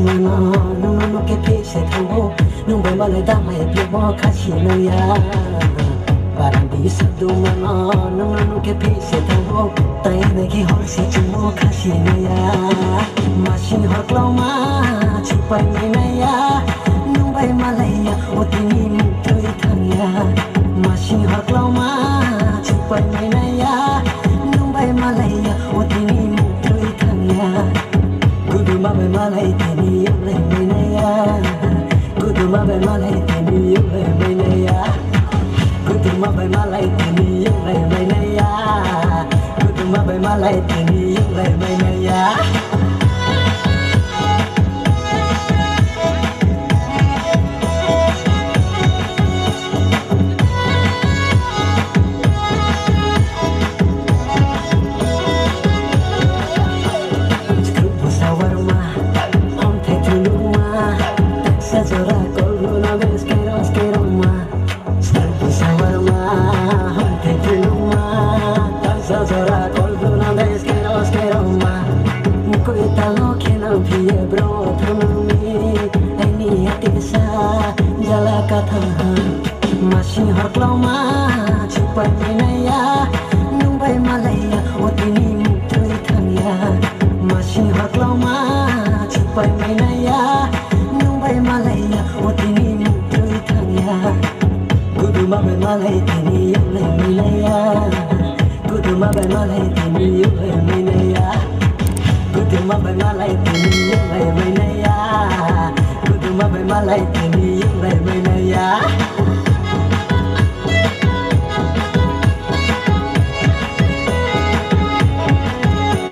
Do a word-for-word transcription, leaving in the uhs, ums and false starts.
Mano, nwng no khe phese thango, nwng bai malai da mai phiyok bo khasi nangya. Barandi sadu mano, nwng no khe phese thango, tai nai khe hor se chumo khasi nangya. Masi hor klauma, chupai mai naya, nwng bai malai ya, o tini muktui thangya. Masi hor klauma, chupai mai naya, nwng bai malai ya, o tini muktui thangya. Guduma bai malai tini yunglai mainaya. Guduma bai malai tini yunglai mainaya. Guduma bai malai tini yunglai mainaya. Guduma bai malai tini yunglai mainaya. Skrupbu sawarma, hom thai thuluma, taksa jora kolguna bes kero skero ma. Skrupbu sawarma, hom thai thuluma, taksa jora kolguna bes kero skero ma. Koi talo khena phiye bro thangni, aini atisa jala kathang ha. Masi hor klauma, chupai mainaya, nwng bai malai ya, o tini muktui thangya. Masi hor klauma, chupai mainaya, nwng bai malai ya, o tini muktui thangya. Guduma bai malai tini yunglai mainaya. Guduma bai malai tini yunglai mainaya. Guduma bai malai tini yunglai mainaya. Guduma bai malai tini yunglai mainaya.